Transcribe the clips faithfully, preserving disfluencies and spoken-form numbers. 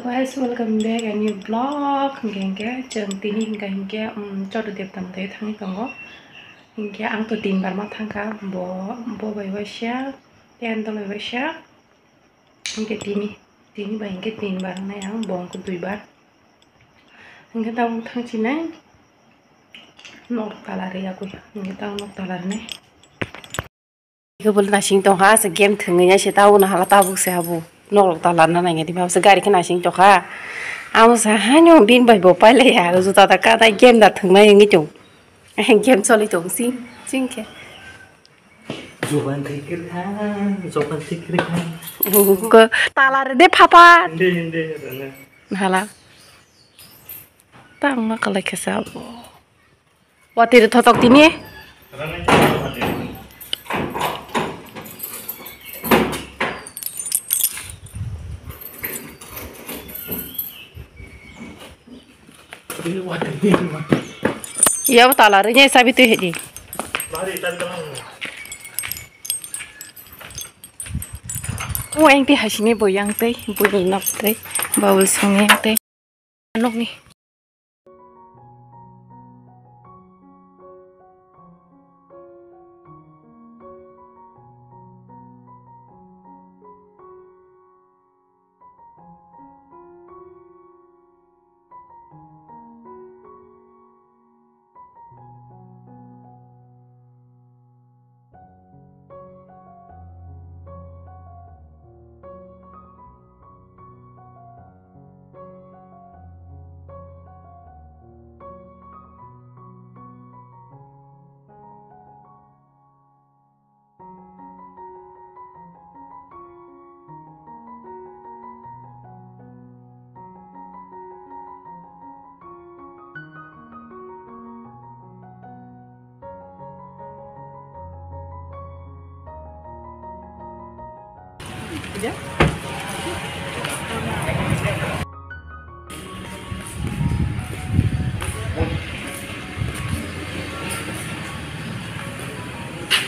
Guys, welcome back a new vlog. Hingke, hingke, chwng tini hingka hingke, um, Chotu Debta mwtai thangwi tongo. Hingke, ang to tin bar ma thangkha, bo, bo bai waisa, tei ang dol bai waisa. Hingke tini, tini bai hingke tin bar wngnai ang, bo hingke dui bar. Hingke tabuk thangchinai, nok tala riyagwi, hingke tabuk nok tala rinai. Khe bo nasing tongkha, asa game thwngwi ya se tabuk no hala tabuk se habu. Nokrok ta larna nangya di, mabse gari khe nasing tongkha. Amo sa haino bin bai bo pailaiya, juta da ka da game da thwngnai wngwi tong. Game choli tong sing sing khe. Joban thikir khan, joban thikir khan. Ko tala re de papa. Inde, inde, rana. Hala. Tang ma kalai khe sa. Watwi rw thothok tini. Yabo tala rwnya sabi twi hedi. O engti hasini bo yang tei, bo ni nok tei, bawal song yang tei. Nokni.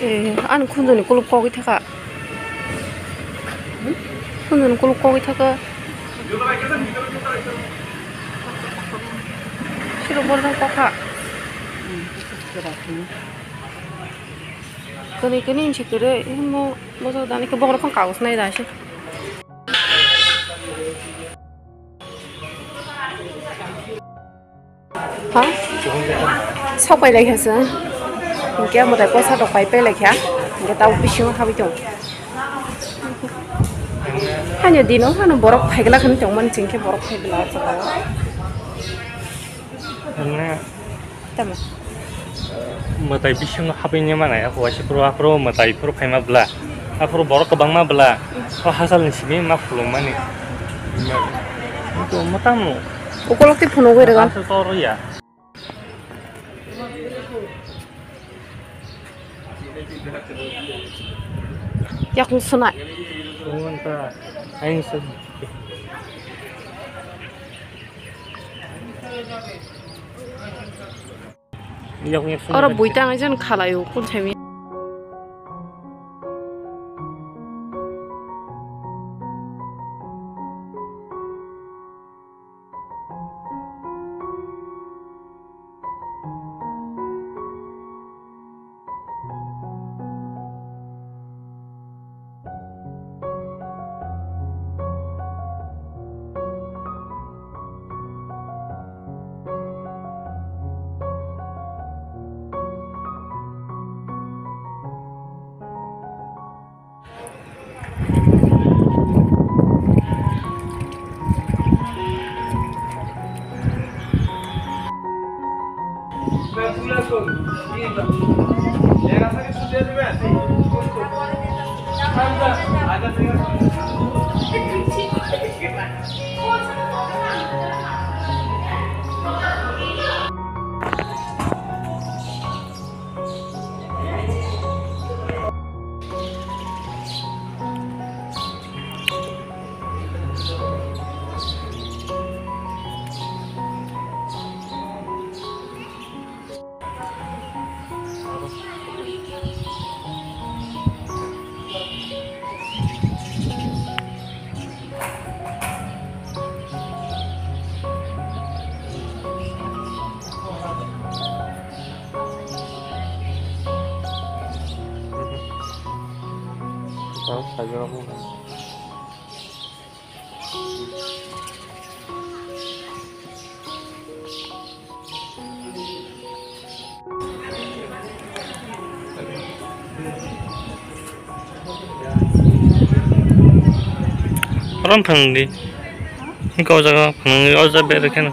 Eh, ani khunjoni kuluk kogwi thaka. Khunjoni kuluk kogwi thaka. Siro borok kokha. Kani kani inchi kere, mo, mo dani ke borok kong kaus nai da se. Ha? Sok pai lai kha se. Hingke mwtai kosa rok pai pai lai kha. Hingke tabo bisingo habwi tong. Hanya dino hano borok phaigla khani tong mani chingkhe borok phaigla o jaga o. Tamo. Mwtai bisingo habwi nai mano, ako waisa phuru aphuru mwtai phuru phaima bwla. Aphuru borok kwbangma bwla. O hasalni simi ma khulum mani. Mwtai mwtamo. Ukolok tei phunugwi rwgan. Aswk toro ya. Yakung swnai. Swngo wngkha, ayung swngo. Yakung yak swngo. Oro buitang jen khalaio, kun saimi. Tao sajak rok wngkha. Oro phang di. Hingke o jaga phang di, o jaga bereng kheno.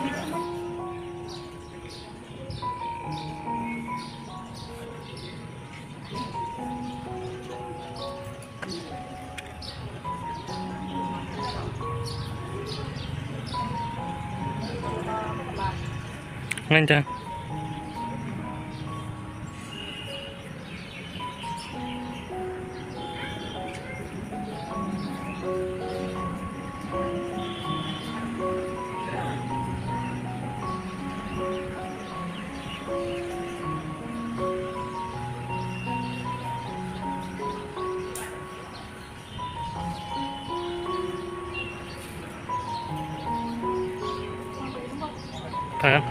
Nang ja. Thangan.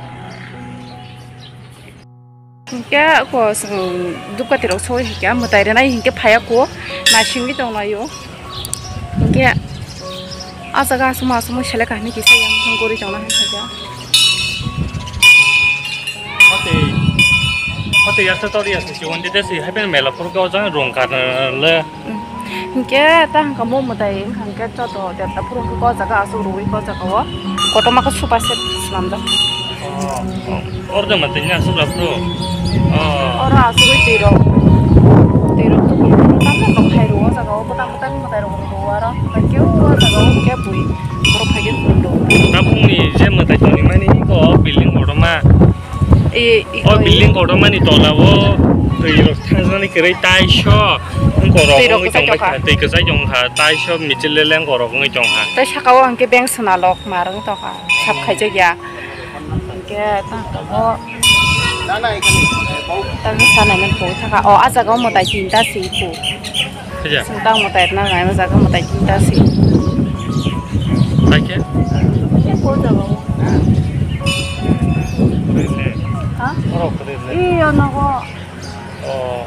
Hinkhe ko, um, dupkati rok soi hinkhe mwtai rwnai hinkhe phaiya ko naisingwi tonglaio. Hinkhe ah jaga aswk ma aswk ma selek kahini kisa yang hangori tongna hai khaja. Hote, hote yasa tori yasa si wonde desi hai ben mela phuru ko jang rong kana le. Hinkhe ta hwnkha mo mwtai wngkha hinkhe joto deta phuru hwnkhe o jaga aswk rwui o jaga o kotorma khe sofa set swnamjak. Order ma tini aswk rw phuru. Oro aswk rwi twi rok. Twi rok tamo rok khai rw o jaga o bwtang bwtang mwtai rok rw o aro. Hinkhe o jaga o hinkhe bui borok phaikhe khulum rw. Tabukni je mwtai tongmani o building kotorma. E, e, o building kotormani tola o twi rok thangjani kwrwi taiso wngkorok wngwi tongbai kha, twi kwchai tongkha, taiso michil leleng korok wngwi tongkha. Tei saka o hwnkhe bank swnalok ma rwng tongkha, sap khaijak ya. Hwnkhe tang tongo. Tang sanai man kho thaka. O, ah jaga o mwtai tinta se kho. Kaja? Sung tang mwtai rwna nai, o jaga mwtai tinta se. Kaisa? Kaisa ko jaga o. Ha? Oro kore se. Iyo, nogo. Oh.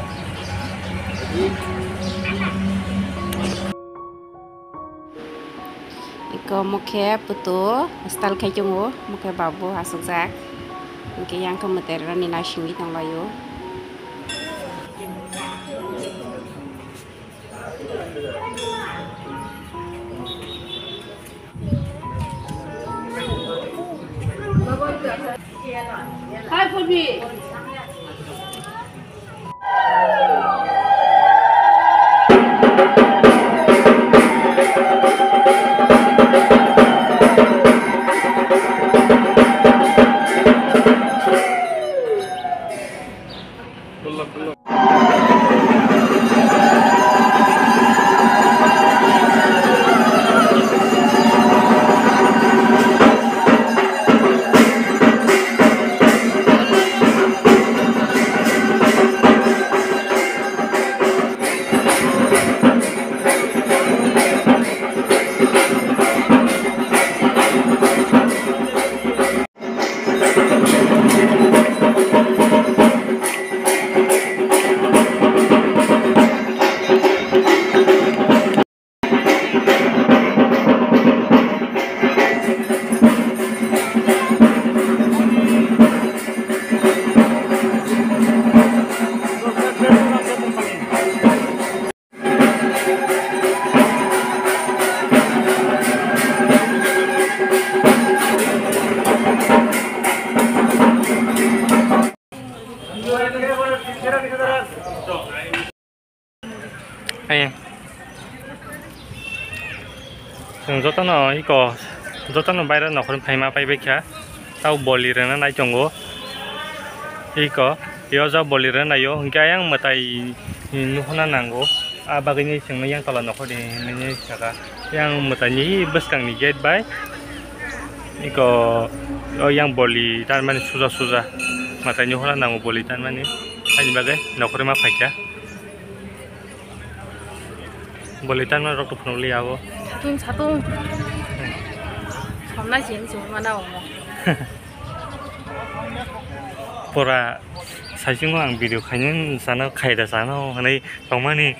Iko mokhe puto style khai tongo, mokhe babu asukjak. Hwnkhe yang khe mwtai rani naisingwi tonglaio. Hi, Purbi. Ayang. Chwng jotono iko, jotono baira nokhorni phaima paibaikha. Tao boli rwna nai tongo. Iko, yo ja boli rwna naio. Hinkhe ayang mwtai nukhuna nango. Ah bagwini chwngno yang tola nokhordi hinwi saka. Yang mwtaini bwskangni gate bai. Iko, o yang boli tanmani suja suja. Mwtai nukhuna nango boli tanmani. Ani bagwi nokhorma phaikha. Boli tanma rok to phunukli abo. Satung, satung. Somna sini sumana omo. Pura Saichungo ang video khainani sana khaida sana hwnwi tongmani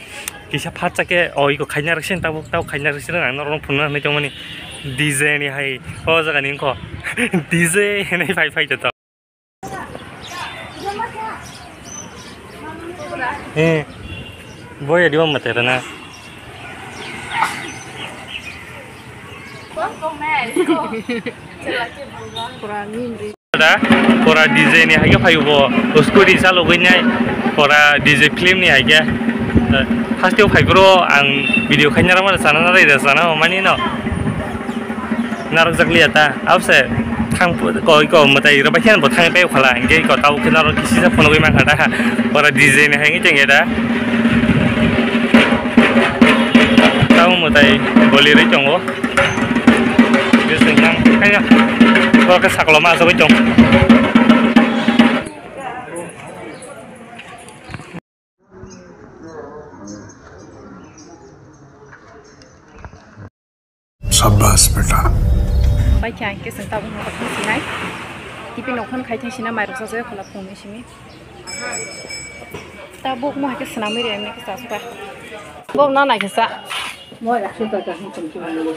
kisa phatsa khe o iko khaina rwksin tabuk tabuk khaina rwksin ang norokno phunukna hwnwi tongmani D J ni hai o jaga ni wngkha D J hwnwi phai phai tong. Eh, boya diwa mate rana. Da, pura D J ni hai khe phaio bo, scooty chalogwi nai, pura D J film ni hai khe. Haste o phai bro, ang video khaina rwmani sana na rwida sana mani no. Narwk jak liya ta, abse thang ko ko mwtai rwbai khe bo thang pe khala, hingke ko tau khe narwk kisi sa phunugwi mankha da, pura D J ni hai khe tengya da. Tamo mwtai boli rwi tongo. Bising nang kaya. Ko ke saklo ma asogwi tong. Shabash beta. Bai khe ang khe chwng tabuk nokha thang sinai. Tipi nokha khai thang sina mairok sa se phala phung ni simi. Tabuk mo hai khe swnamwi re, emni khe chasba. Bok na nai khe sa. Mo ekso taka hin chum chum ni.